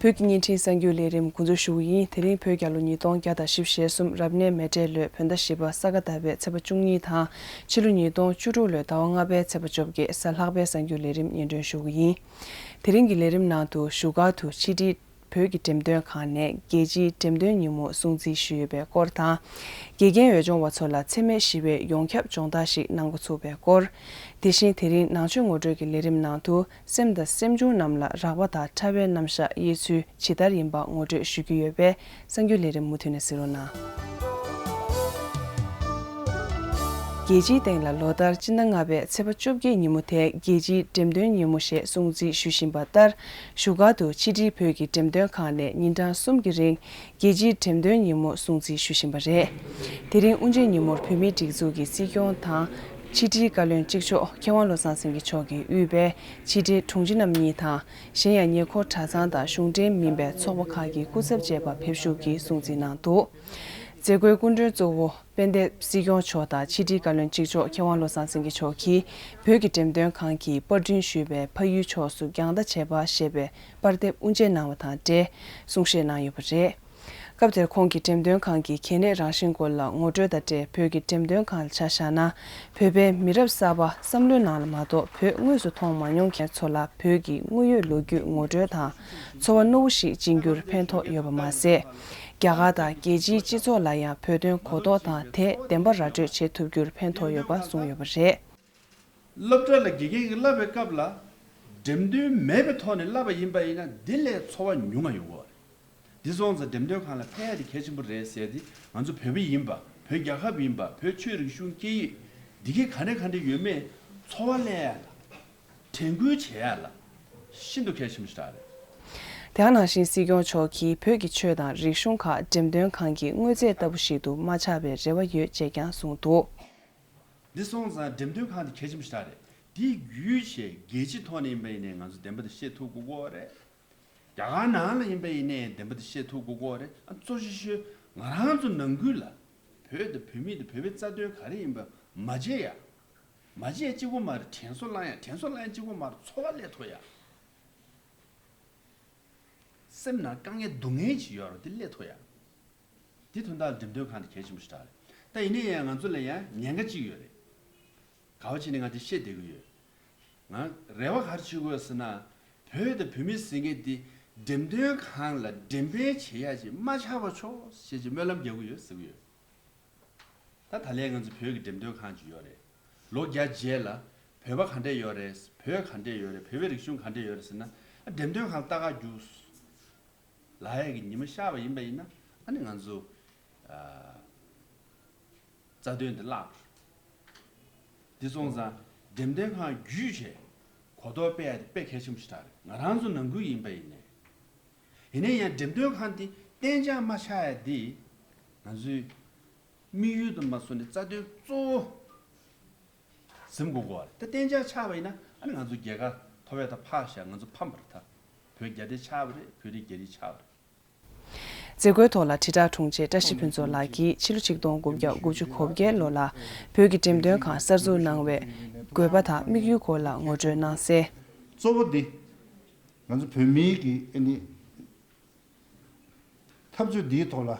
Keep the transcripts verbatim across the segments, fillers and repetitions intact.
བོད་ཀྱི་བརྙན་འཕྲིན་གསར་འགྱུར་ལས་རིམ་འགོ་འཛུགས་ཞུ་གི་ཡིན། དེ་རིང་བོད་རྒྱལ་ལོ་ཉིས་སྟོང་བརྒྱ་དང་བཞི་བཅུ་ཞེ་གསུམ་རབ་གནས་མེ་སྤྲེལ་ལོའི་བོད་ཟླ་བཞི་པ་ས་ག་ཟླ་བའི་ཚེས་པ་བཅུ་གཉིས་དང་ཕྱི་ལོ་ཉིས་སྟོང་བཅུ་དྲུག་ལོའི་ཟླ་བ་ལྔ་པའི་ཚེས་པ་བཅོ་བརྒྱད་གཟའ་ལྷག་པའི་གསར་འགྱུར་ལས་རིམ་སྙན་སྒྲོན་ཞུ་གི་ཡིན། དེ་རིང་གི་ལས་རིམ་ནང་དུ་བཞུགས་སྒར་དུ་ཕྱི་དྲིལ་བོད་ཀྱི་འགྲེམས་སྟོན་ཁང་ནས་རྒྱལ་སྤྱིའི་འགྲེམས་སྟོན་ཉིན་མོ་སྲུང་བརྩི་ཞུས་ཡོད་པའི་སྐོར་དང་། དགེ་རྒན་འོས་སྦྱོང་བ་ཚོ་ལ་འཚེ་མེད་ཞི་བའི་ཡོངས་ཁྱབ་སྦྱོང་བརྡར་ཞིག་གནང་འགོ་ཚུགས་པའི་སྐོར། དེ་བཞིན་དེ་རིང་ནང་ཆོས་ངོ་སྤྲོད་ཀྱི་ལས་རིམ་ནང་དུ། སེམས་དང་སེམས་བྱུང་རྣམས་ལ་རགས་པ་དང་ཕྲ་བའི་རྣམ་གཞག་དབྱེ་ཚུལ་ཇི་ལྟར་ཡིན་པ་ངོ་སྤྲོད་ཞུ་རྒྱུ་ཡོད་པས། གསར་འགྱུར་ལས་རིམ་མུ་མཐུད་ནས་གཟིགས་རོགས་གནང་། རྒྱལ་སྤྱིའི་སྟེང་ལ་ལོ་ལྟར་སྤྱི་ཟླ་ལྔ་པའི་ཚེས་པ་བཅོ་བརྒྱད་ཉིན་མོ་དེ་རྒྱལ་སྤྱིའི་འགྲེམས་སྟོན་ཉིན་མོ་ཞེས་སྲུང་བརྩི་ཞུ་བཞིན་པ་ལྟར། བཞུགས་སྒར་དུ་ཕྱི་དྲིལ་བོད་ཀྱི་འགྲེམས་སྟོན་ཁང་ནས་ཉིན་གྲངས་གསུམ་གྱི་རིང་རྒྱལ་སྤྱིའི་འགྲེམས་སྟོན་ཉིན་མོ་སྲུང་བརྩི་ཞུ་བཞིན་པ་རེད། དེ་རིང་དབུ་འབྱེད་ཉིན་མོར་བོད་མིའི་སྒྲིག་འཛུགས་ཀྱི་སྲིད་སྐྱོང་དང་། ཕྱི་དྲིལ་བཀའ་བློན་གཅིག་ལྕོགས་མཁས་དབང་བློ་བཟང་སེང་གེ་མཆོག་གིས་དབུས་པའི་ཕྱི་དྲིལ་དྲུང་ཆེ་རྣམ་གཉིས་དང་། གཞན་ཡང་ཉེ་འཁོར་གྲྭ་ཚང་དང་གཞུང་འབྲེལ་མིན་པའི་ཚོགས་པ་ཁག་གི་སྐུ་ཚབ་བཅས་པ་ཕེབས་ཞུགས་ཀྱིས་སྲུང་བརྩི་གནང་འདུག། མཛད་སྒོའི་སྐུ་མགྲོན་གཙོ་བོ་དཔལ་ལྡན་སྲིད་སྐྱོང་མཆོག་དང་ཕྱི་དྲིལ་བཀའ་བློན་གཅིག་ལྕོགས་མཁས་དབང་བློ་བཟང་སེང་གེ་མཆོག་གིས། བོད་ཀྱི་འགྲེམས་སྟོན་ཁང་གིས་པར་སྐྲུན་ཞུས་པའི་ཕ་ཡུལ་ཕྱོགས་སུ་རྒྱང་ལྟ་བྱེད་པ་ཞེས་པའི་པར་དེབ་དབུ་འབྱེད་གནང་བ་དང་འབྲེལ་གསུང་བཤད་གནང་ཡོད་པ་རེད། སྐབས་དེར་ཁོང་གིས་འགྲེམས་སྟོན་ཁང་གི་གལ་གནད་རང་བཞིན་སྐོར་ལ་ངོ་སྤྲོད་དང་འབྲེལ། བོད་ཀྱི་འགྲེམས་སྟོན་ཁང་ལ་ཆ་བཞག་ན། བོད་པའི་མི་རབས་གསར་པ་བསམ་བློའི་ནང་ལ་མ་གཏོགས་བོད་དངོས་སུ་མཐོང་མ་མྱོང་མཁན་ཚོ་ལ་བོད་ཀྱི་དངོས་ཡོད་ལོ་རྒྱུས་ངོ་སྤྲོད་དང་། ཚོར་བ་རྣོ་བོ་ཞིག་སྦྱིན་རྒྱུར་ཕན་ཐོགས་ཡོད་པ་མ་ཟད། རྒྱ་གར་དང་རྒྱལ་སྤྱིའི་སྤྱི་ཚོགས་ལ་ཡང་བོད་དོན་གོ་རྟོགས་དང་དེ་བདེན་པ་ར་སྤྲོད་བྱེད་ཐུབ་རྒྱུར་ཕན་ཐོགས་ཡོད་པ་གསུངས་ཡོད་པ་རེད། སློབ་གྲྭ་ལ་དགེ་རྒན་གྱིས་བསླབ་པའི་སྐབས་ལ། འགྲེམས་སྟོན་མེད་པའི་ཐོག་ནས་བསླབ་པ་ཡིན་པ་ཡིན་ན་འདི་ལས་ཚོར་བ་ཉུང་ང་ཡོང་གི་རེད། འདི་སོང་ཙང་འགྲེམས་སྟོན་ཁང་ལ་ཕེབས་ཡ་དེ་གལ་ཆེན་པོ་རེད་ཟེར་ཏེ། ང་ཚོ་བོད་པ་ཡིན་པ། བོད་རྒྱལ་ཁབ་ཡིན་པ། བོད་ཆོས་རིག་གཞུང་སྐད་ཡིག་འདི་གའི་ག་འདྲ་ག་འདྲ་ཡོད་མེད་ཚོར་བ་སླེབས་ཡ་ལ། དྲན་སྐུལ་བྱེད་ཡ་ལ་ཤིན་ཏུ་གལ་ཆེན་པོ་ཞིག་རེད། དེ་ག་ནང་བཞིན་སྲིད་སྐྱོང་མཆོག་གིས་བོད་ཀྱི་ཆོས་དང་རིག་གཞུང་ཁག་འགྲེམས་སྟོན་ཁང་གི་དངོས་རྫས་ལྟ་བུ་ཞིག་ཏུ་མ་ཆགས་པའི་རེ་བ་ཡོད་ཅེས་ཀྱང་གསུངས་འདུག། འདི་སོང་ཙང་འགྲེམས་སྟོན་ཁང་འདི་གལ་ཆེན་པོ་ཞིག་རེད། འདི་ཡུལ་ཆེ་རྒྱལ་སྤྱི་ཐོག་ནས་ཡིན་པ་ཡིན་ནའི་ང་ཚོ་བདེན་པ་འདི་བཤད་ཐུབ་དགོས་ཀྱི་ཡོད་རེད། རྒྱ་གར་ནང་ལ་ཡིན་པ་ཡིན་ནའི་བདེན་པ་འདི་བཤད་ཐུབ་དགོས་ཀྱི་ཡོད་རེད། ཨ་གཙོ་ཆེ་ཤོས་ང་རང་ཚོ་ནང་ཁུལ་ལ་བོད་དང་བོད་མི་དང་བོད་པའི་རྩ་དོན་ག་རེ་ཡིན་པ་མ་བརྗེད་ཡ། མ་བརྗེད་གཅིག་པོ་མ་རེད། དྲན་གསོ་བསླང་ཡ། དྲན་གསོ་བསླང་ཡ་གཅིག་པོ་མ་རེད། ཚོར་བ་སླེབས་ཐུབ་ཡ། སེམས་ནང་དཀའ་ངལ་སྡུག་བསྔལ་ཅིག་ཡོད་རེད། འདི་སླེབས་ཐུབ་ཡ། འདི་དོན་དག་ལ་འགྲེམས་སྟོན་ཁང་འདི་གལ་ཆེན་པོ་ཞིག་རེད། ད་ཡིན་ན་ཡང་ང་ཚོ་ལ་ཡང་ཉེན་ཁ་གཅིག་ཡོད་རེད། ག་བ་བྱས་ནས་ང་འདི་བཤད་བསྡད་ཀྱི་ཡོད། ང་རེ་བ་ག་རེ་བྱེད་ཀྱི་ཡོད་ཟེར་ན། བོད་དང་བོད་མི་ཟེར་མཁན་འདི་འགྲེམས་སྟོན་ཁང་ལ་འགྲེམས་སྤེལ་བྱེད་ཡ་ཅིག་མ་ཆགས་པ་ཆོག་ཞེས་ཅིག་སྨོན་ལམ་རྒྱག་གི་ཡོད་ཟེར་གྱི་ཡོད། ད་ད་ལན་ང་ཚོ་བོད་ཀྱི་འགྲེམས་སྟོན་ཁང་ཅིག་ཡོད་རེད། ལོ་བརྒྱ་རྗེས་ལ་བོད་པ་ག་འདྲས་ཡོད་རེད། བོད་ག་འདྲས་ཡོད་རེད། བོད་པའི་རིག་གཞུང་ག་འདྲས་ཡོད་རེད་ཟེར་ན། ཨ་འགྲེམས་སྟོན་ཁང་ལྟ་ག་རྒྱུགས་ལབ་ཡས་ཀྱི་ཉི་མ་ཤར་བ་ཡིན་པ་ཡིན་ན། ཨ་ནི་ང་ཚོ་ཨ་རྩ་དོན་འདི་བརླག་འགྲོ། འདི་སོང་ཙང་འགྲེམས་སྟོན་ཁང་བརྒྱུད་བྱས་གོ་རྟོགས་སྤེལ་ཡ་དེ་དཔེ་གལ་ཆེན་པོ་ཞིག་རེད། ང་རང་ཚོ་ནང་ཁུལ་ཡིན་པ་ཡིན་ནའི། ཡིན་ན་ཡང་འགྲེམས་སྟོན་ཁང་འདི་གཏན་འཇགས་མ་ཆགས་ཡ་འདི་ང་ཚོའི་དམིགས་ཡུལ་དུ་མ་བཟུང་ནས་རྩ་དོན་གཙོ་བོ་ཟིན་དགོས་ཀྱི་ཡོད་རེད། ད་གཏན་འཇགས་ཆགས་པ་ཡིན་ན། ཨ་ནི་ང་ཚོ་རྒྱལ་ཁ་ཐོབ་ཡ་ད་ཕར་བཞག་ང་ཚོ་ཕམ་པ་རེད། ད་བོད་རྒྱ་སྡེ་ཆགས་པ་རེད། བོད་རིགས་རྒྱ་རིགས་ཆགས་པ་རེད། མཛད་སྒོའི་ཐོག་ལ་དྲིལ་བསྒྲགས་དྲུང་ཆེ་བཀྲ་ཤིས་ཕུན་ཚོགས་ལགས་ཀྱིས་ཕྱི་ལོ་ཆིག་སྟོང་དགུ་བརྒྱ་དགུ་བཅུ་གོ་བརྒྱད་ལོ་ལ་བོད་ཀྱི་འགྲེམས་སྟོན་ཁང་གསར་འཛུགས་གནང་བའི་དགོས་པ་དང་དམིགས་ཡུལ་སྐོར་ལ་ངོ་སྤྲོད་གནང་གསལ། གཙོ་བོ་འདི་ང་ཚོ་བོད་མིའི་གི་ཨ་ནི་འཐབ་རྩོད་འདིའི་ཐོག་ལ་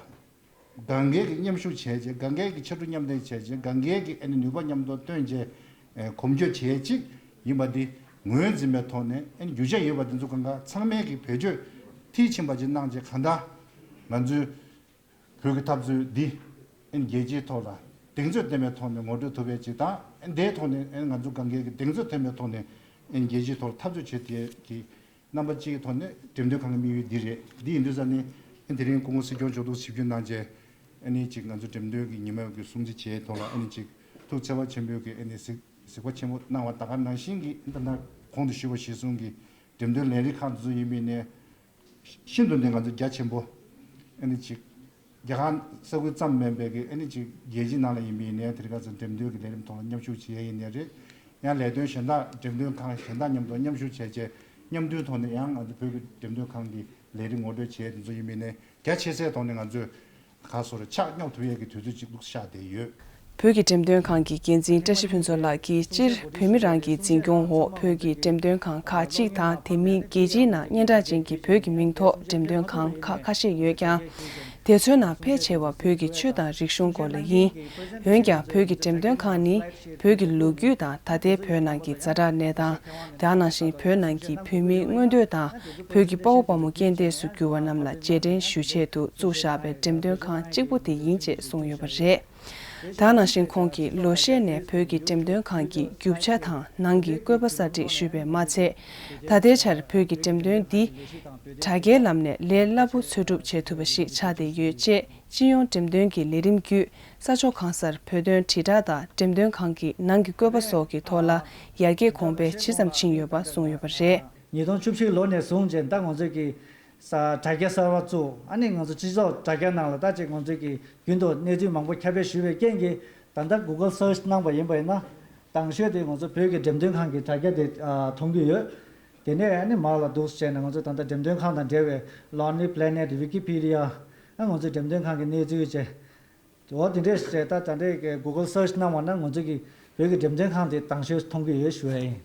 སྒང་གའི་གི་མཉམ་ཞུགས་བྱས་རྗེས། སྒང་གའི་གི་ཕྱར་གྲུ་མཉམ་འདེགས་བྱས་རྗེས། སྒང་གའི་གི་ཨ་ནི་ནུས་པ་མཉམ་དུ་བཏོན་རྗེས། ཨེ་གོམ་བགྲོད་བྱེད་ཅིག་ཡིན་པ་འདི་ངོས་འཛིན་པའི་ཐོག་ནས། ཨ་ནི་རྒྱུ་ཆ་ཡོད་པ་འདི་ཚོ་སྒང་ག་ཚང་མས་གི་བེད་སྤྱོད་མཐིལ་ཕྱིན་པ་ཅིག་གནང་རྗེས། གང་ལྟར་ང་ཚོའི་བོད་ཀྱི་འཐབ་རྩོད་འདི་ཨ་ནི་རྒྱལ་སྤྱིའི་ཐོག་ལ་གདེང་ཚོད་ལྡན་པའི་ཐོག་ནས་ངོ་སྤྲོད་ཐུབ་པའི་ཅིག་དང་། ཨ་ནི་དེའི་ཐོག་ནས་ཨ་ནི་ང་ཚོ་སྒང་གའི་གི་གདེང་ཚོད་ལྡན་པའི་ཐོག་ནས་ཨ་ནི་རྒྱལ་སྤྱིའི་ཐོག་ལ་འཐབ་རྩོད་བྱེད་ཐུབ་ཡས་ཀྱི་རྣམ་པ་གཅིག་གི་ཐོག་ནས་འགྲེམས་སྟོན་ཁང་གི་དམིགས་ཡུལ་འདི་རེད། འདི་ཡིན་དུས་ཙང་ནས། ཨ་ནི་དེ་རིང་སྐུ་ངོ་སྲིད་སྐྱོང་མཆོག་ཐུགས་སེམས་ཤུགས་གནང་བྱས། ཨ་ནི་ཅིག་ང་ཚོ་འགྲེམས་སྟོན་གྱི་ཉི་མ་གི་སྲུང་བརྩི་བྱེད་ཐོག་ལ། ཨ་ནི་ཅིག་ཐུགས་བརྩེ་བ་ཆེན་པོས་ཀྱི་ཨ་ནི་གཟིགས་གཟིགས་པ་ཆེན་པོ་གནང་བ་དེ་ག་ནང་བཞིན་གྱི། ཨ་ནི་ད་ལྟ་གོང་དུ་ཞུས་པ་གཞིར་བཟུང་གི་འགྲེམས་སྟོན་ལས་རིགས་ཁག་འདི་ཚོ་ཡིན་པ་ཡིན་ནའི། ཤིན་ཏུ་ནས་ང་ཚོ་རྒྱ་ཆེན་པོ། ཨ་ནི་ཅིག་རྒྱ་གར་ས་ཁུལ་ཙམ་མིན་པའི་གི། ཨ་ནི་ཅིག་རྒྱལ་སྤྱི་ནང་ལ་ཡིན་པ་ཡིན་ནའི། དེ་རིང་ཁ་སང་འགྲེམས་སྟོན་གྱི་ལས་རིམ་ཐོག་ལ་མཉམ་ཞུགས་བྱེད་ཡས་ཡིན་ནའི་རེད། ཡང་ལས་དོན་གཞན་དག་འགྲེམས་སྟོན་ཁང་གཞན་དག་མཉམ་དུ་མཉམ་ཞུགས་བྱས་རྗེས། མཉམ་འདུས་ཐོག་ནས་ཡང་ང་ཚོ་བོད་ཀྱི་འགྲེམས་སྟོན་ཁང་གི་ལས་རིགས་ངོ་སྤྲོད་བྱས་དེ་ཚོ་ཡིན་པ་ཡིན་ནའི། རྒྱ་ཆེ་སའི་ཐོག་ནས་ང་ཚོས་ག་སོ་རེ་ཕྱག་སྙོབ་ཐུབ་ཡས་ཀྱི་དུས་ཚོད་ཅིག་ཏུ་ཤར་བསྡད་ཡོད། བོད་ཀྱི་འགྲེམས་སྟོན་ཁང་གི་འགན་འཛིན་བཀྲ་ཤིས་ཕུན་ཚོགས་ལགས་ཀྱིས། སྤྱིར་བོད་མི་རང་གི་འཛིན་སྐྱོང་འོག་བོད་ཀྱི་འགྲེམས་སྟོན་ཁང་ཁག་ཅིག་དང་། དེ་མིན་རྒྱལ་སྤྱིའི་ནང་སྙན་གྲགས་ཅན་གྱི་བོད་ཀྱི་མིང་ཐོགས་འགྲེམས་སྟོན་ཁང་ཁག་ཁ་ཤས་ཡོད་ཀྱང་། དེ་ཚོའི་ནང་ཕལ་ཆེ་བ་བོད་ཀྱི་ཆོས་དང་རིག་གཞུང་སྐོར་ལ་ཡིན། འོན་ཀྱང་བོད་ཀྱི་འགྲེམས་སྟོན་ཁང་ནི་བོད་ཀྱི་ལོ་རྒྱུས་དང་ད་ལྟའི་བོད་ནང་གི་ཛ་དྲག་གནས་སྟངས། དེ་ནང་བཞིན་བོད་ནང་གི་བོད་མིའི་མངོན་འདོད་དང་། བོད་ཀྱི་དཔའ་བོ་དཔའ་མོ་རྐྱེན་འདས་སུ་གྱུར་བ་རྣམས་ལ་རྗེས་དྲན་ཞུ་ཆེད་དུ་བཙུགས་བཞག་པའི་འགྲེམས་སྟོན་ཁང་གཅིག་པུ་དེ་ཡིན་ཅེས་གསུངས་ཡོད་པ་རེད། དེ་ནང་བཞིན་ཁོང་གིས་ལོ་ཤས་ནས་བོད་ཀྱི་འགྲེམས་སྟོན་ཁང་གི་རྒྱུ་ཆ་དང་ནང་གི་བཀོད་པ་གསར་སྒྲིག་ཞུས་པས་མ་ཚད། ད་ལྟའི་ཆར་བོད་ཀྱི་འགྲེམས་སྟོན་འདི་དྲ་རྒྱའི་ལམ་ནས་ལས་སླ་པོ་འཚོལ་སྒྲུབ་བྱེད་ཐུབ་པ་ཞིག་ཆགས་བསྡད་ཡོད་ཅེས། སྤྱི་ཡོངས་འགྲེམས་སྟོན་གྱི་ལས་རིམ་བརྒྱུད་ས་ཕྱོགས་གང་སར་བོད་དོན་དྲིལ་བསྒྲགས་དང་འགྲེམས་སྟོན་ཁང་གི་ནང་གི་བཀོད་པ་སོགས་ཀྱི་ཐོག་ལ་ཡར་རྒྱས་གོང་འཕེལ་ཇི་ཙམ་ཕྱིན་ཡོད་པ་གསུངས་ཡོད་པ་རེད། ཉིས་སྟོང་བཅུ་བཞི་ལོ་ནས་བཟུང་བྱས་ད་ང་ཚོས་ཀྱི་ས་དྲ་རྒྱ་གསར་བ་བཙུགས། ཨ་ནི་ང་ཚོ་སྤྱི་ཚོགས་དྲ་རྒྱ་ནང་ལ་ད་ཅིག་ང་ཚོས་ཀྱི་རྒྱུན་དུ་གནས་ཚུལ་མང་པོ་ཁྱབ་སྤེལ་ཞུས་པའི་རྐྱེན་གྱིས་ད་ལྟ་Google search གནང་པ་ཡིན་པ་ཡིན་ན། དང་ཤོས་དེ་ང་ཚོ་བོད་ཀྱི་འགྲེམས་སྟོན་ཁང་གི་དྲ་རྒྱ་དེ་ཨ་མཐོང་གི་ཡོད། དེ་ནས་ཨ་ནི་མར་ལ་འདུག་བྱས་ནས་ང་ཚོ་ད་ལྟ་འགྲེམས་སྟོན་ཁང་དང་འབྲེལ་བའི་Lonely Planet Wikipedia ཨ་ང་ཚོའི་འགྲེམས་སྟོན་ཁང་གི་གནས་ཚུལ་བཅས། འོ་དེ་འདྲས་བྱས་ད་ད་འདྲས་ཀྱི་Google search གནང་བ་ན་ང་ཚོ་གི་བོད་ཀྱི་འགྲེམས་སྟོན་ཁང་དེ་དང་ཤོས་མཐོང་གི་ཡོད་ཞུ་ཡ་ཡིན།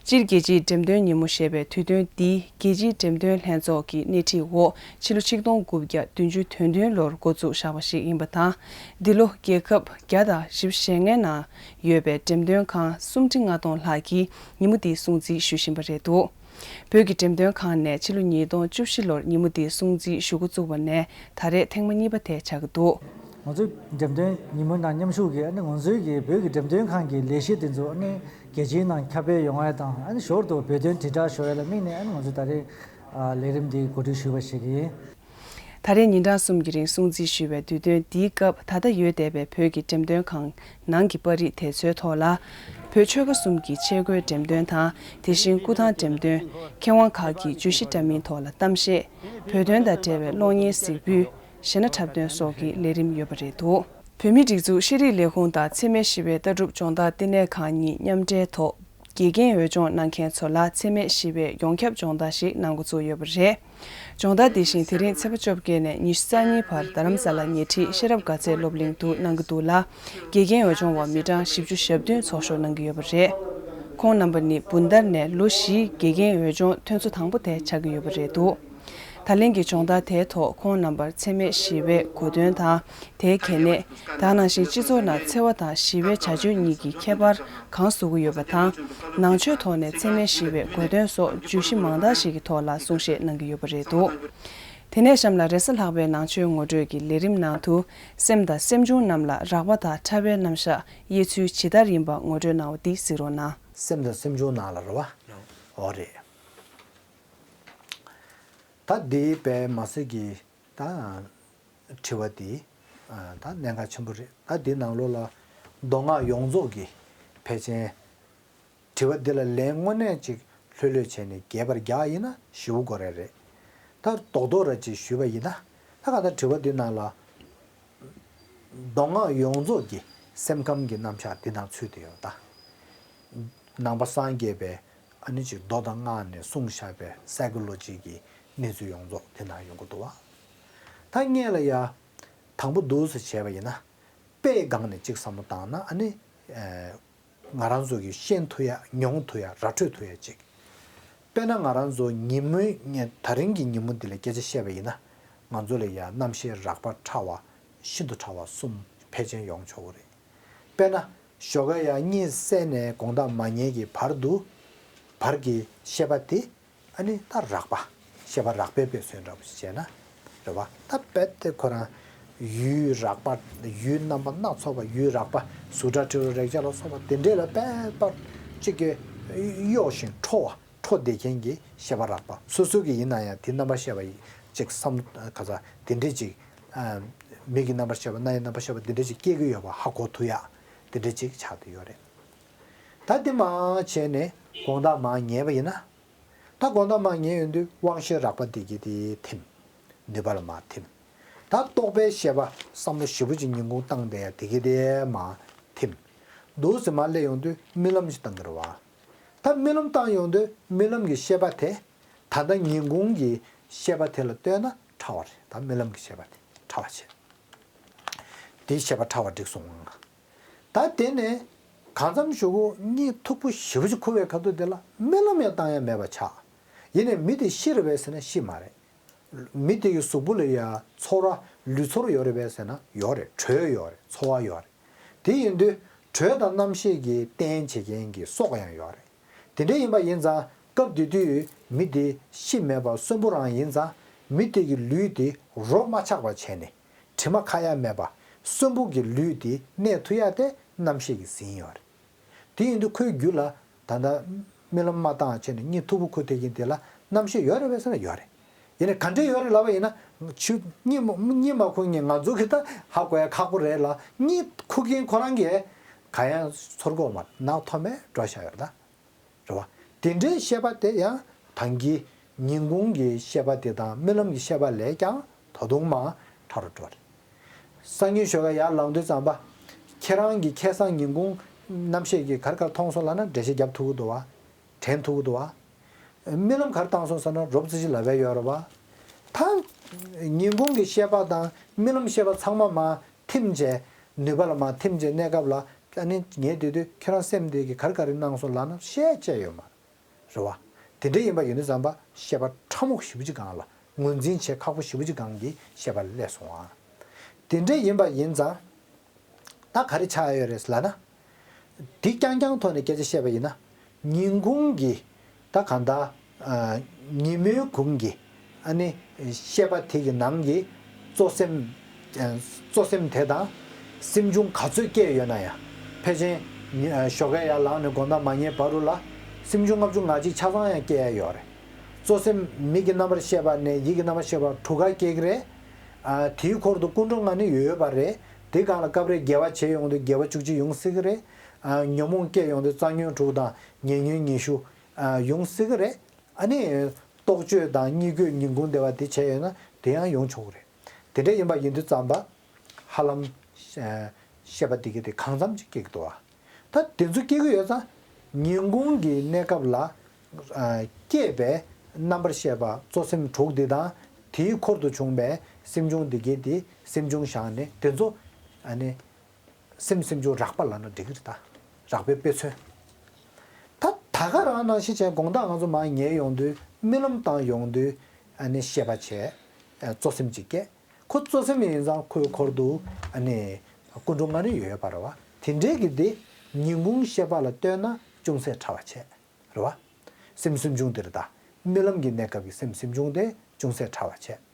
སྤྱིར་རྒྱལ་སྤྱིའི་འགྲེམས་སྟོན་ཉིན་མོ་ཞེས་པའི་དུས་སྟོན་འདི་རྒྱལ་སྤྱིའི་འགྲེམས་སྟོན་ལྷན་ཚོགས་ཀྱི་སྣེ་ཁྲིད་འོག་ཕྱི་ལོ་ཆིག་སྟོང་དགུ་བརྒྱ་བདུན་ཅུ་དོན་བདུན་ལོར་འགོ་འཛུགས་བཞག་པ་ཞིག་ཡིན་པ་དང་། འདི་ལོ་རྒྱལ་ཁབ་བརྒྱ་དང་བཞི་བཅུ་ཞེ་ལྔའི་ནང་ཡོད་པའི་འགྲེམས་སྟོན་ཁང་སུམ་ཁྲི་ལྔ་སྟོང་ལྷག་གིས་ཉིན་མོ་འདི་སྲུང་བརྩི་ཞུ་བཞིན་པ་རེད་འདུག་བོད་ཀྱི་འགྲེམས་སྟོན་ཁང་ནས་ཕྱི་ལོ་ཉིས་སྟོང་བཅུ་བཞི་ལོར་ཉིན་མོ་འདི་སྲུང་བརྩི་ཞུ་འགོ་བཙུགས་པ་ནས་ད་རེས་ཐེངས་མ་གཉིས་པ་དེ་ཆགས་ཀྱི་འདུག་ང་ཚོའི་འགྲེམས་སྟོན་ཉིན་མོ་ནང་མཉམ་ཞུགས་ཀྱིས་ཨ་ནི་ང་ཚོའི་གི་བོད་ཀྱི་འགྲེམས་སྟོན་ཁང་གི་ལས་གཞི་དེ་ཚོ་ཨ་ནི་རྒྱལ་སྤྱིའི་ནང་ཁྱབ་སྤེལ་ཡོང་ཡ་དང་ཨ་ནི་ཞོར་དུ་བོད་དོན་དྲིལ་བསྒྲགས་ཞུ་ཡ་ལ་དམིགས་ནས་ཨ་ནི་ང་ཚོས་ད་རེས་ཨ་ལས་རིམ་འདི་གོ་སྒྲིག་ཞུས་པ་ཞིག་ཡིན། ད་རེས་ཉིན་གྲངས་གསུམ་གྱི་རིང་སྲུང་བརྩི་ཞུས་པའི་དུས་སྟོན་འདིའི་སྐབས་ད་ལྟ་ཡོད་བསྡད་པའི་བོད་ཀྱི་འགྲེམས་སྟོན་ཁང་ནང་གི་པར་རིས་དེ་ཚོའི་ཐོག་ལ། བོད་ཆོལ་ཁ་གསུམ་གྱི་ཆས་གོས་འགྲེམས་སྟོན་དང་། དེ་བཞིན་སྐུ་ཐང་འགྲེམས་སྟོན། མཁས་དབང་ཁག་གི་བརྗོད་གཞི་འདྲ་མིན་ཐོག་ལ་གཏམ་བཤད། བོད་དོན་དང་འབྲེལ་བའི་གློག་བརྙན་གཟིགས་འབུལ། གཞས་སྣ་འཁྲབ་སྟོན་སོགས་ཀྱི་ལས་རིམ་ཡོད་པ་རེད་འདུག་བོད་མིའི་སྒྲིག་འཛུགས་ཤེས་རིག་ལས་ཁུངས་དང་འཚེ་མེད་ཞི་བའི་ལྟ་གྲུབ་སྦྱོང་བརྡར་བསྟི་གནས་ཁང་གཉིས་མཉམ་འབྲེལ་ཐོག་དགེ་རྒན་འོས་སྦྱོང་གནང་མཁན་ཚོ་ལ་འཚེ་མེད་ཞི་བའི་ཡོངས་ཁྱབ་སྦྱོང་བརྡར་ཞིག་གནང་འགོ་བཙུགས་ཡོད་པ་རེད། སྦྱོང་བརྡར་འདི་བཞིན་དེ་རིང་ཚེས་པ་བཅོ་བརྒྱད་ནས་ཉི་ཤུ་རྩ་གཉིས་བར་རྡ་རམ་ས་ལ་ཉེ་འཁྲིས་ཤེས་རབ་དགའ་ཚལ་སློབ་གླིང་དུ་གནང་གི་འདུག་ལ། དགེ་རྒན་འོས་སྦྱོང་བ་མི་གྲངས་བཞི་བཅུ་ཞེ་བདུན་ཚོགས་ཞུགས་གནང་གི་ཡོད་པ་རེད། ཁོང་རྣམ་པ་ནི་བུན་དར་ནས་ལོ་བཞིའི་དགེ་རྒན་འོས་སྦྱོང་ཐོན་ཚོ་དང་པོ་དེ་ཆགས་ཀྱི་ཡོད་པ་རེད་འདུག་ད་ལན་གྱི་སྦྱོང་བརྡར་དེའི་ཐོག་ཁོང་རྣམ་པར་འཚེ་མེད་ཞི་བའི་གོ་དོན་དང་། དེའི་གལ་གནད། དེ་ནང་བཞིན་སྤྱི་ཚོགས་ནང་འཚེ་བ་དང་ཞི་བའི་བྱ་སྤྱོད་གཉིས་ཀྱི་ཁྱད་པར་གང་བཟོ་གི་ཡོད་པ་དང་། ནང་ཆོས་ཐོག་ནས་འཚེ་མེད་ཞི་བའི་གོ་དོན་སོགས་བརྗོད་གཞི་མང་དག་ཞིག་གི་ཐོག་ལ་གསུང་བཤད་གནང་གི་ཡོད་པ་རེད་འདུག་དེ་ནས་གཤམ་ལ་རེས་གཟའ་ལྷག་པའི་ནང་ཆོས་ངོ་སྤྲོད་ཀྱི་ལས་རིམ་ནང་དུ། སེམས་དང་སེམས་བྱུང་རྣམས་ལ་རགས་པ་དང་ཕྲ་བའི་རྣམ་གཞག་དབྱེ་ཚུལ་ཇི་ལྟར་ཡིན་པ་ངོ་སྤྲོད་གནང་བ་འདི་གཟིགས་རོགས་གནང་། སེམས་དང་སེམས་བྱུང་ནང་ལ་རེད་བ། འོ་རེད། ད་འདི་པས་མ་ཟད་ཀྱི་ད་དྲི་བ་འདི་ད་གནད་འགག་ཆེན་པོ་རེད། ད་འདི་ནང་ལོགས་ལ་མདོ་སྔགས་ཡོངས་རྫོགས་ཀྱི་ཕལ་ཆེར་དྲི་བ་འདི་ལ་ལན་དངོས་གནས་ཅིག་ལྷོད་ལྷོད་བྱས་ནས་རྒྱས་པར་རྒྱག་ཡིན་ན་ཞེ་པོ་དགོས་རེད་རེད། ད་རྡོག་རྡོག་ར་ཅིག་ཞུས་པ་ཡིན་ན། ད་ག་ད་དྲི་བ་འདི་ནང་ལ་མདོ་སྔགས་ཡོངས་རྫོགས་ཀྱི་སེམས་ཁམས་ཀྱི་རྣམ་གཞག་འདི་ནང་ཚུད་དེ་ཡོད་ད། ནང་པ་སངས་རྒྱས་པའི་ཨ་ནི་ཅིག་མདོ་དང་སྔགས་ནས་གསུངས་བཞག་པའི་སའི་ཀོ་ལོ་ཇི་གི་གནས་ཚུལ་ཡོངས་རྫོགས་དེ་ནང་ཡོང་གི་འདུག་བ། ད་སྔོན་ལ་ཡ་དང་པོ་འདུག་སེ་བྱས་པ་ཡིན་ན། དཔེའི་སྒང་ནས་ཅིག་བསམ་བློ་བཏང་ན་ཨ་ནི། ཨེ། ང་རང་ཚོ་གིས་ཤེས་ཐུབ་ཡ་མྱོང་ཐུབ་ཡ་ར་འཕྲོད་ཐུབ་ཡ་ཅིག་དཔེར་ན་ང་རང་ཚོ་ཉིན་མོའི་ད་རིང་གི་ཉིན་མོ་འདི་ལ་སྐད་ཆ་བཤད་པ་ཡིན་ན། ང་ཚོ་ལ་ཡ་རྣམ་ཤེས་རགས་པ་ཕྲ་བ་ཤིན་ཏུ་ཕྲ་བ་གསུམ་ཕལ་ཆེར་ཡོང་ཆོག་གི་རེད། དཔེར་ན། ཞོགས་ཀ་ཡང་གཉིད་སད་ནས་དགོང་དག་མ་ཉལ་གྱི་བར་དུ། བར་གྱི་ཤེས་པ་དེ། ཨ་ནི་ད་རགས་པ། ཤེས་པ་རགས་པའི་དཔེ་མཚོན་འདྲ་པོ་ཞིག་བྱས་ན། རེད་བ། ད་རྦད་དེ་ཁོ་རང་། ཡུལ་རགས་པ། ཡུལ་རྣམ་པ་སྣ་ཚོགས་པ། ཡུལ་རགས་པ། གཟུགས་སྒྲ་དྲི་རོ་རེག་བྱ་ལ་སོགས་པ་དེ་འདྲས་ལ་དཔེ་པར་གཅིག་གིས་གཡོགས་ཤིང་འཕྲོ་བ། འཕྲོ་བསྡད་མཁན་གྱི་ཤེས་པ་རགས་པ། སོ་སོ་གི་ཡིན་ན་ཡང་དེ་རྣམ་པར་ཤེས་པ་ཡིས་ཅིག་བསམ། ག་ས། དེ་འདྲས་ཅིག་ཨ། མིག་གི་རྣམ་པར་ཤེས་པ། རྣ་ཡི་རྣམ་པར་ཤེས་པ་དེ་འདྲས་ཅིག་སྐྱེ་གི་ཡོད་པ་ཧ་གོ་ཐུབ་ཡ། དེ་འདྲས་ཅིག་ཆགས་བསྡད་ཡོད་རེད། ད་དེ་མ་བྱས་ནས་དགོང་དག་མར་ཉལ་བ་ཡིན་ན། ད་དགོང་དག་མར་ཉལ་ཡོང་དུས་དབང་ཤེས་རགས་པ་དེ་གི་དེ་ཐིམ། ནུས་པ་ལ་མར་ཐིམ། ད་རྟོག་པའི་ཤེས་པ་བསམ་བློ་ཞིབ་པོ་ཅིག་ཉིན་གུང་བཏང་བསྡད་ཡ་དེ་གི་དེ་མར་ཐིམ། འདུག་སེ་མར་སླེབས་ཡོང་དུས་རྨི་ལམ་ཞིག་བཏང་གི་རེད་བ། ད་རྨི་ལམ་བཏང་ཡོང་དུས་རྨི་ལམ་གྱི་ཤེས་པ་དེ། ད་ལྟ་ཉིན་གུང་གི་ཤེས་པ་དེ་ལ་ལྟོས་ན་ཕྲ་བ་རེད། ད་རྨི་ལམ་གྱི་ཤེས་པ་དེ་ཕྲ་བ་བྱས། དེའི་ཤེས་པ་ཕྲ་བ་འགྲིག་སོང་ང་། ད་དེ་ནས་གང་འཚམ་ཞུ་གོ་གཉིད་མཐུག་པོ་ཞེ་པོ་ཅིག་ཁུག་པའི་ཁ་ཐུག་དེ་ལ་རྨི་ལམ་ཡང་བཏང་ཡ་མེད་པ་ཆགས། ཡིན་ནའི་མི་དེ་ཤི་རེད་པས་ཟེར་ན་ཤི་མ་རེད། མི་དེ་གི་གཟུགས་པོ་ལ་ཡ་ཚོར་བ་ལུས་ཚོར་ཡོད་རེད་པས་ཟེར་ན་ཡོད་རེད། དྲོད་ཡོད་རེད། ཚོར་བ་ཡོད་རེད། དེ་ཡིན་དུས་དྲོད་དང་རྣམ་ཤེས་ཀྱི་རྟེན་བྱེད་མཁན་གྱི་སྲོག་ཡང་ཡོད་རེད། དེ་འདྲ་ཡིན་པ་ཡིན་ཙང་སྐབས་དེ་དུས་མི་དེ་ཤི་མེད་པ་གསོན་པོ་རང་ཡིན་ཙང་མི་དེ་གི་ལུས་དེ་རོ་མ་ཆག་པ་བྱས་ནས་དྲི་མ་ཁ་ཡ་མེད་པ་གསོན་པོ་གི་ལུས་དེ་གནས་ཐུབ་ཡ་དེ་རྣམ་ཤེས་ཀྱིས་ཟིན་ཡོད་རེད། དེ་ཡིན་དུས་ཁོའི་རྒྱུད་ལ་ད་ལྟ་རྨི་ལམ་མ་བཏང་བྱས་ནས་གཉིད་མཐུག་པོ་ཁུག་བསྡད་མཁན་དེ་ལ་རྣམ་ཤེས་ཡོད་རེད་པས་ཟེར་ན་ཡོད་རེད། ཡིན་ནའི་ག་འདྲས་ཡོད་རེད་ལབ་པ་ཡིན་ན་ཆུ་གཉིད་མ་གཉིད་མ་ཁུག་མཁན་ང་ཚོ་གི་ད་ཧ་གོ་ཡ་ཁག་པོ་རེད་ལ། གཉིད་ཁུག་མཁན་ཁོ་རང་གིས་ག་ཡང་ཚོར་གོ་མ་རེད། ནག་ཐོམ་པས་འགྲོ་བཞག་ཡོད་རེད་ད། རེད་བ། དེ་འདྲའི་ཤེས་པ་དེ་ཡང་ད་གིན་ཉིན་གུང་གི་ཤེས་པ་དེ་དང་རྨི་ལམ་གྱི་ཤེས་པ་ལས་ཀྱང་ད་དུང་མང་དྲགས་རུ་འགྲོ་རེད། སང་ཉིན་ཞོགས་ཀས་ཡར་ལངས་དུས་ཙམ་པ། ཁྱེད་རང་གིས་ཁ་སང་ཉིན་གུང་རྣམ་ཤེས་ཀྱིས་ག་རེ་ག་རེ་མཐོང་སོང་ལབ་ན་འགྲེལ་བཤད་རྒྱབ་ཐུབ་ཀྱི་འདུག་བ། དྲན་ཐུབ་ཀྱི་འདུག་བ། རྨི་ལམ་ག་རེ་བཏང་སོང་ཟེར་ན་རོབ་ཙམ་ཅིག་ལབ་ཡ་ཡོད་རེད་བ། ད་ཉིན་གུང་གི་ཤེས་པ་དང་རྨི་ལམ་ཤེས་པ་ཚང་མ་མར་ཐིམ་བྱས། ནུས་པ་ལ་མར་ཐིམ་བྱས་གནས་སྐབས་ལ་ཨ་ནི་ངས་བལྟས་དུས་ཁྱེད་རང་སེམས་དེ་གིས་ག་རེ་ག་རེ་གནང་སོང་ལབ་ན་བཤད་བྱས་ཡོད་མ་རེད། རེད་བ། དེ་འདྲ་ཡིན་པ་ཡིན་དུས་ཙམ་པ་ཤེས་པ་ཕྲ་མོ་ཞེ་པོ་ཅིག་སྒང་ལ་ངོས་འཛིན་བྱེད་ཁག་པོ་ཞེ་པོ་ཅིག་སྒང་གི་ཤེས་པ་སླེབས་སོང་ཨ། དེ་འདྲ་ཡིན་པ་ཡིན་ཙང་། ད་ག་རེ་ཆགས་ཡོད་རེད་ལབ་ན། འདི་རྐྱང་རྐྱང་ཐོག་ནས་སྐད་ཆ་བཤད་པ་ཡིན་ན། ཉིན་གུང་གི་ད་གང་ལྟར་ཨ་ཉིན་མོའི་གུང་གི་ཨ་ནི་ཤེས་པ་དེ་གི་ནང་གི་གཙོ་སེམས། གཙོ་སེམས་དེ་དང་སེམས་བྱུང་ག་ཚོད་སྐྱེས་ཡོད་ན་ཡང་། ཕལ་ཆེར་ཉི་ཨ་ཞོགས་ཀས་ཡར་ལངས་ནས་དགོང་དག་མ་ཉལ་བར་དུ་ལ་སེམས་བྱུང་ལྔ་བཅུ་ང་གཅིག་ཆ་ཚང་ཡང་སྐྱེ་ཡ་ཡོད་རེད། གཙོ་སེམས་མིག་གི་རྣམ་པར་ཤེས་པ་ནས་ཡིད་ཀྱི་རྣམ་པར་ཤེས་པ་དྲུག་ག་སྐྱེ་གི་རེད། ཨ་དེའི་འཁོར་དུ་ཀུན་འགྲོ་ལྔ་ནི་ཡོད་པ་རེད། དེ་སྒང་ལ་སྐབས་རེ་དགེ་བ་བྱེད་ཡོང་དུས་དགེ་བ་བཅུ་གཅིག་ཡོང་སྲིད་ཀྱི་རེད། ཨ་ཉོན་མོངས་སྐྱེས་ཡོང་དུས་རྩ་ཉོན་དྲུག་དང་ཉེ་ཉོན་ཉི་ཤུ་ཨ་ཡོང་སྲིད་ཀྱི་རེད། ཨ་ནི་རྟོག་དཔྱོད་དང་གཉིད་རྒུད་ཉིན་གུང་བདེ་བ་དེ་བྱས་ཡོད་ན་དེ་ཡང་ཡོང་ཆོག་གི་རེད། དེ་འདྲ་ཡིན་པ་ཡིན་དུས་ཙམ་པ་ཧ་ལམ་ཤེས་པ་དེ་གི་དེ་གང་འཚམ་ཅིག་སྐྱེ་གི་འདུག་ཨ། ད་དེ་ཚོ་སྐྱེ་གི་ཡོད་ཙང་ཉིན་གུང་གི་གནས་སྐབས་ལ་ཨ་སྐྱེས་པའི་རྣམ་པར་ཤེས་པ་གཙོ་སེམས་དྲུག་འདི་དང་དེའི་འཁོར་དུ་བྱུང་བའི་སེམས་བྱུང་འདི་གས་དེ་སེམས་བྱུང་བཞག་ནས་དེ་ཚོ་ཨ་ནི་སེམས་སེམས་བྱུང་རགས་པ་ལབ་ན་འགྲིག་གི་རེད་ད། རགས་པའི་དཔེ་མཚོན། ད་ད་ག་རང་ནང་བཞིན་བྱས་དགོང་དག་ང་ཚོ་མར་ཉལ་ཡོང་དུས་རྨི་ལམ་བཏང་ཡོང་དུས་ཨ་ནི་ཤེས་པ་བྱས་གཙོ་སེམས་ཅིག་སྐྱེས། ཁོ་གཙོ་སེམས་ཡིན་ཙང་ཁོའི་འཁོར་དུ་ཨ་ནི་ཀུན་འགྲོ་ལྔ་ནི་ཡོད་པ་རེད་བ། དེ་འདྲའི་གི་དེ་ཉིན་གུང་ཤེས་པ་ལ་ལྟོས་ན་ཅུང་ཟད་ཕྲ་བ་བྱས། རེད་བ། སེམས་སེམས་བྱུང་དེ་རེད་ད། རྨི་ལམ་གྱི་གནས་སྐབས་ཀྱི་སེམས་སེམས་བྱུང་དེ་ཅུང་ཟད་ཕྲ་བ་བྱས།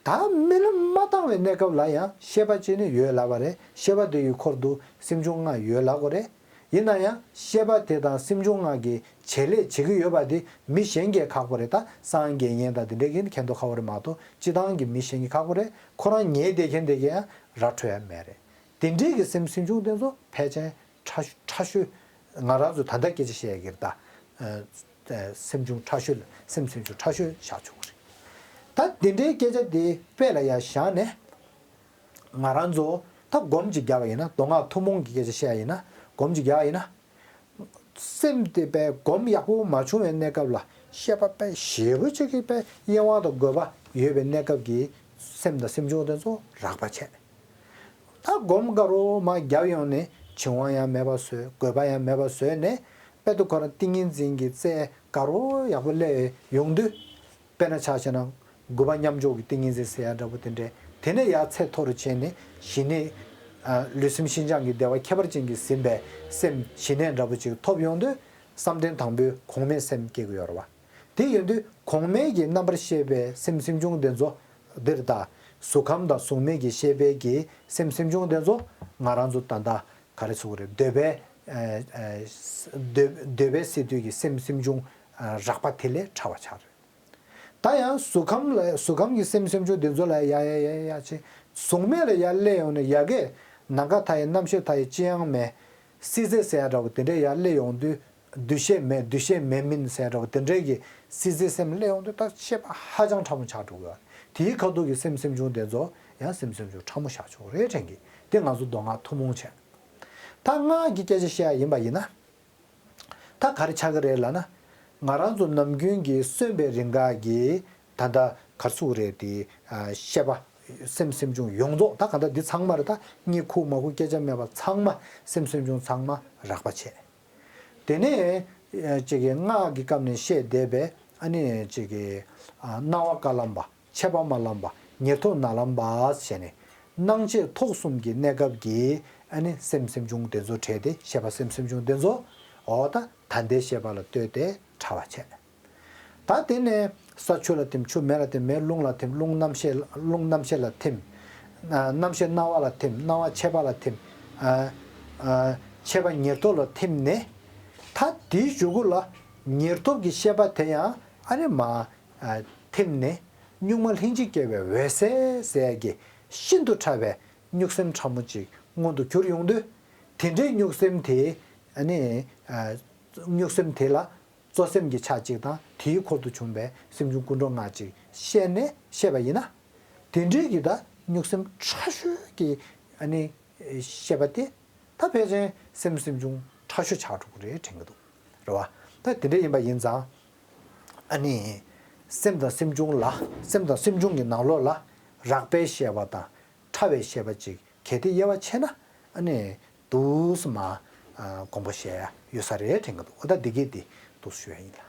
ད་རྨི་ལམ་མ་བཏང་བའི་གནས་སྐབས་ལ་ཡང་ཤེས་པ་ཅིག་ནི་ཡོད་ལབ་པ་རེད། ཤེས་པ་དེ་ཡི་འཁོར་དུ་སེམས་བྱུང་ལྔ་ཡོད་ལབ་དགོས་རེད། ཡིན་ན་ཡང་ཤེས་པ་དེ་དང་སེམས་བྱུང་ལྔ་གི་བྱེད་ལས་བྱེད་ཀྱི་ཡོད་པ་དེ་མི་གཞན་གྱིས་ཁག་པོ་རེད། ད་སངས་རྒྱས་ཉན་དང་དེ་འདྲས་ཀྱིས་མཁྱེན་མདོག་ཁ་པོ་རེད་མ་གཏོགས་སྤྱི་བཏང་གི་མི་གཞན་གྱིས་ཁག་པོ་རེད། ཁོ་རང་ཉལ་བསྡད་མཁན་དེ་གས་ཡང་ར་འཕྲོད་ཡ་མེད་རེད། དེ་འདྲས་ཀྱི་སེམས་སེམས་བྱུང་དེ་ཚོ་ཕལ་ཆེར་ཕྲ་ཕྲ་ཤོས། ང་རང་ཚོ་ད་ལྟ་སྐད་ཆ་བཤད་ཡ་གི་རེད་ད། ཨ་སེམས་བྱུང་ཕྲ་ཤོས་ལ་སེམས་སེམས་བྱུང་ཕྲ་ཤོས་བཞག་ཆོག་གི་རེད། ད་དེ་འདྲའི་སྐད་ཆ་དེ་དཔེ་ལ་ཡ་བཞག་ནས་ང་རང་ཚོ་ད་སྒོམ་ཅིག་རྒྱག་པ་ཡིན་ན། མདོ་སྔགས་ཐུན་མོང་གི་སྐད་ཆ་བཤད་ཡ་ཡིན་ན། སྒོམ་ཅིག་རྒྱག་པ་ཡིན་ན། སེམས་དེ་དཔེ་སྒོམ་ཡག་པོ་མ་བྱུང་བའི་གནས་སྐབས་ལ་ཤེས་པ་དཔེ་ཞེ་པོ་ཅིག་གི་དཔེ་དབྱེ་བ་དང་དགོས་པ་ཡོད་པའི་གནས་སྐབས་ཀྱི་སེམས་དང་སེམས་བྱུང་དེ་ཚོ་རགས་པ་བྱས། ད་སྒོམ་དགའ་རོགས་མར་བརྒྱབ་ཡོང་ནས་བྱིང་བ་ཡང་མེད་པ་བཟོས། རྒོད་པ་ཡང་མེད་པ་བཟོས་ནས་དཔེ་དུ་ཁོ་རང་ཏིང་ངེ་འཛིན་གྱི་རྩལ་དགའ་རོགས་ཡག་པོ་སླེབས་ཡོང་དུས། དཔེར་ན་ཆ་བཞག་ན་དགུ་པ་མཉམ་འཇོག་གི་ཏིང་ངེ་འཛིན་ཟེར་ཡ་འདྲ་པོ་དེ་འདྲས། དེ་ནས་ཡར་ཚད་མཐོ་རུ་ཕྱིན་ནས་ཞི་གནས། ཨ་ལུས་སེམས་ཤིན་སྦྱངས་ཀྱི་བདེ་བ་ཁྱད་པར་ཅན་གྱིས་ཟིན་པའི་སེམས་ཞི་གནས་འདྲ་པོ་ཅིག་ཐོབ་ཡོང་དུས་བསམ་གཏན་དང་པོའི་གོང་མའི་སེམས་སྐྱེ་གི་ཡོད་རེད་བ། དེ་ཡིན་དུས་གོང་མའི་གི་རྣམ་པར་ཤེས་པའི་སེམས་སེམས་བྱུང་དེ་ཚོ་འདིར་ད། གཟུགས་ཁམས་དང་གཟུགས་མེད་ཀྱི་ཤེས་པའི་གི་སེམས་སེམས་བྱུང་དེ་ཚོ་ང་རང་ཚོ་ད་ལྟ་ག་རེ་ཟེར་དགོས་རེད། འདོད་པའི་ཨ་ཨ་འདོད་འདོད་པའི་སས་བསྡུས་ཀྱི་སེམས་སེམས་བྱུང་ཨ་རགས་པ་དེ་ལས་ཕྲ་བ་ཆགས་རེད། ད་ཡང་གཟུགས་ཁམས་ལ་གཟུགས་ཁམས་ཀྱི་སེམས་སེམས་བྱུང་དེ་ཚོ་ལ་ཡ་ཡ་ཡ་ཡ་ཡ་བྱས། གཟུགས་མེད་ལ་ཡར་སླེབས་ཡོང་ནས་ཡ་གིར་ནམ་མཁའ་མཐའ་ཡས་རྣམ་ཤེས་མཐའ་ཡས་ཅི་ཡང་མེད། སྲིད་རྩེ་ཟེར་ཡ་འདྲ་བོ་དེ་འདྲས་ཡར་སླེབས་ཡོང་དུས། འདུ་ཤེས་མེད། འདུ་ཤེས་མེད་མིན་ཟེར་ཡ་འདྲ་བོ་དེ་འདྲས་ཀྱི་སྲིད་རྩེའི་སེམས་སླེབས་ཡོང་དུས་ད་ཤེས་པ་ཧ་ཅང་ཕྲ་མོ་ཆགས་འགྲོ་གི་ཡོད། དེའི་ཁ་ཐུག་གི་སེམས་སེམས་བྱུང་དེ་ཚོ་ཡང་སེམས་སེམས་བྱུང་ཕྲ་མོ་བཞག་ཆོག་རེད་དྲན་གི། དེ་ང་ཚོ་མདོ་སྔགས་ཐུན་མོང་བྱས། ད་སྔགས་ཀྱི་སྐད་ཆ་བཤད་ཡ་ཡིན་པ་ཡིན་ན། ད་ག་རེ་ཆགས་ཀྱི་རེད་ལབ་ན། ང་རང་ཚོ་ནམ་རྒྱུན་གྱི་གསོན་པའི་རིང་ག་གི་ད་ལྟ་ག་རེ་ཟེར་དགོས་རེད། དེ་ཨ་ཤེས་པ་ སེམས་སེམས་བྱུང་ཡོངས་རྫོགས། ད་ག་ད་འདི་ཚང་མ་རེད། ད་གཉིད་ཁུག་མ་ཁུག་སྐད་ཆ་མེད་པ་ཚང་མ་སེམས་སེམས་བྱུང་ཚང་མ་རགས་པ་བྱས། དེ་ནས་ཅིག་གི་སྔགས་ཀྱི་སྐབས་ནས་བཤད་བསྡད་པའི་ཨ་ནི་ཅིག་གི་ཨ་སྣང་བ་དཀར་ལམ་པ། མཆེད་པ་དམར་ལམ་པ། ཉེར་ཐོབ་ནག་ལམ་པ་ཟེར་ནས། སྣང་མཆེད་ཐོབ་གསུམ་གྱི་གནས་སྐབས་ཀྱི་ཨ་ནི་སེམས་སེམས་བྱུང་དེ་ཚོ་བྲལ་ཏེ། ཤེས་པ་སེམས་སེམས་བྱུང་དེ་ཚོ། འོ་ད་ད་ལྟའི་ཤེས་པ་ལ་ལྟོས་ཏེ་ཕྲ་བ་བྱས། ད་དེ་ནས་ས་ཆུ་ལ་ཐིམ། ཆུ་མེ་ལ་ཐིམ། མེ་རླུང་ལ་ཐིམ། རླུང་རྣམ་ཤེས། རླུང་རྣམ་ཤེས་ལ་ཐིམ། ཨ་རྣམ་ཤེས་སྣང་བ་ལ་ཐིམ། སྣང་བ་མཆེད་པ་ལ་ཐིམ། ཨ་ཨ་མཆེད་པ་ཉེར་ཐོབ་ལ་ཐིམ་ནས། ད་དེའི་གཞུག་གུ་ལ་ཉེར་ཐོབ་ཀྱི་ཤེས་པ་དེ་ཡང་ཨ་ནི་མར་ཨ་ཐིམ་ནས། གཉུག་མ་ལྷན་ཅིག་སྐྱེས་པའི་འོད་གསལ་ཟེར་ཡ་གི་ཤིན་ཏུ་ཕྲ་བའི་གཉུག་སེམས་ཕྲ་མོ་ཅིག་མངོན་དུ་གྱུར་ཡོང་དུས། དེ་འདྲའི་གཉུག་སེམས་དེ་ཨ་ནི་ཨ་གཉུག་སེམས་དེ་ལ་གཙོ་སེམས་ཀྱི་ཆ་གཅིག་དང་། དེའི་འཁོར་དུ་བྱུང་བའི་སེམས་བྱུང་ཀུན་འགྲོ་ལྔ་གཅིག་བཤད་ནས་བཤད་པ་ཡིན་ན། དེ་འདྲའི་གི་ད་གཉུག་སེམས་ཕྲ་ཤོས་ཀྱི་ཨ་ནི་ཤེས་པ་དེ་ད་ཕལ་ཆེར་སེམས་སེམས་བྱུང་ཕྲ་ཤོས་ཆགས་འགྲོ་གི་རེད་དྲན་གྱི་འདུག། རེད་བ། ད་དེ་འདྲ་ཡིན་པ་ཡིན་ཙང་། ཨ་ནི་སེམས་དང་སེམས་བྱུང་ལ། སེམས་དང་སེམས་བྱུང་གི་ནང་ལོགས་ལ་རགས་པའི་ཤེས་པ་དང་ཕྲ་བའི་ཤེས་པ་ཅིག་གལ་ཏེ་དབྱེ་བ་ཕྱེ་ན། ཨ་ནི་འདུག་སེ་མར་ཨ་དགོངས་པ་བཞེས་ཡ་ཡོད་ས་རེད་དྲན་གྱི་འདུག། འོ་ད་འདི་གས་འདི་འདུག་སེ་ཞུ་ཡ་ཡིན་ལ།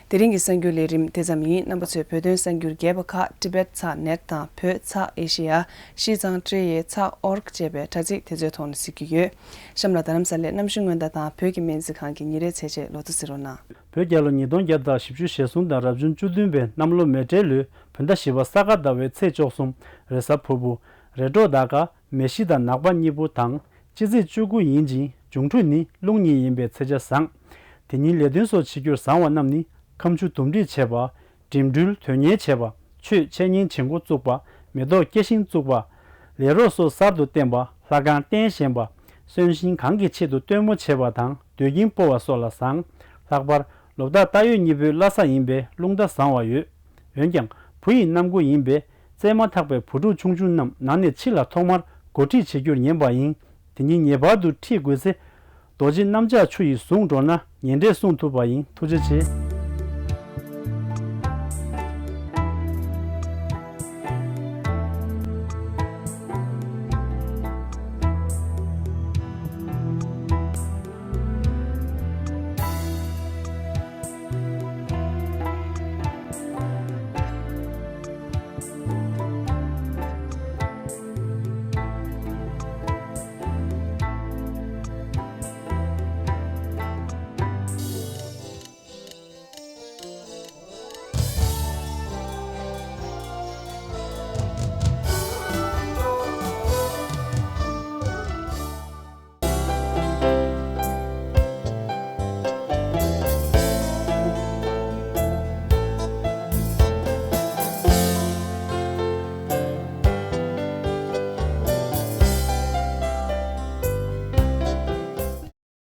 དེ་རིང་གི་གསར་འགྱུར་ལས་རིམ་དེ་ཙམ་ཡིན། རྣམ་པ་ཚོས་བོད་དོན་གསར་འགྱུར་རྒྱས་པ་ཁག་ཊི་བེཊ་ཚགས་ནེཊ་དང་། བོད་ཚགས་ཨེ་ཤེ་ཡ། ཤིས་ཙང་ཀྲེ་ཡེ་ཚགས་ཨོར་ཀ་ཅེས་པའི་དྲ་ཚིགས་དེ་ཚོའི་ཐོག་ནས་གཟིགས་རྒྱུ་ཡོད། གཤམ་ལ་རྡ་རམ་ས་ལའི་གནམ་གཤིས་སྔོན་བརྡ་དང་བོད་ཀྱི་སྨན་རྩིས་ཁང་གི་ཉིན་རེའི་ཚེས་ཆའི་ལོ་ཐོ་གཟིགས་རོགས་གནང་། བོད་རྒྱལ་ལོ་ཉིས་སྟོང་བརྒྱ་དང་བཞི་བཅུ་ཞེ་གསུམ་དང་རབ་བྱུང་བཅུ་བདུན་པའི་གནམ་ལོ་མེ་བཀྲའི་ལོའི་བོད་ཟླ་བཞི་པ་ས་ག་ཟླ་བའི་ཚེས་བཅུ་གསུམ། རེས་གཟའ་ཕུར་བུ། རེས་གྲོགས་ཟླ་སྐར། མེ་བཞི་དང་ནག་པ་གཉིས་པོ་དང་། སྤྱི་ཚེས་བཅུ་དགུ་ཡིན་ཅིང་། འབྱུང་འཕྲོད་ནི་རླུང་ཉིན་ཡིན་པའི་ཚེས་ཆ་བཟང་། དེ་ཉིན་ལས་དོན་སོགས་བྱེད་རྒྱུར་བཟང་བ་རྣམས་ནི། ཁ་མཆུ་འདུམ་འགྲིག་བྱེད་པ། འགྲིམ་འགྲུལ་དོན་གཉེར་བྱེད་པ། ཆོས་འཆད་ཉན་བྱེད་འགོ་བཙུགས་པ། མེ་ཏོག་སྐྱེ་ཤིང་བཙུགས་པ། ལས་རོགས་སོགས་གསར་དུ་བསྟེན་པ། ལྷ་ཁང་རྟེན་བཞེངས་པ། གསོན་གཤིན་གང་གི་ཆེད་དུ་སྟོན་མོ་བྱེད་པ་དང་། འདོད་ཀྱིན་སྤོ་བ་སོགས་ལ་བཟང་། ལྷག་པར་ལོ་རྟགས་རྟ་ཡོས་གཉིས་པོའི་བླ་གཟའ་ཡིན་པས་རླུང་རྟ་བཟང་བ་ཡོད། འོན་ཀྱང་བུ་ཡི་གནམ་སྒོ་ཡིན་པས། བཙས་མ་ཐག་པའི་བུ་ཕྲུག་ཆུང་ཆུང་རྣམས་ནང་ནས་ཕྱི་ལ་ཐོག་མར་འགོ་ཁྲིད་བྱེད་རྒྱུར་ཉན་པ་ཡིན། དེ་ཉིན་ངེས་པར་དུ་ཁྲིད་དགོས་ཚེ། རྡོ་རྗེ་གནམ་ལྕགས་ཆུ་ཡིས་བཟུང་འགྲོ་ན་ཉེ་འབྲེལ་སྲུང་ཐུབ་པ་ཡིན། ཐུགས་རྗེ་ཆེ།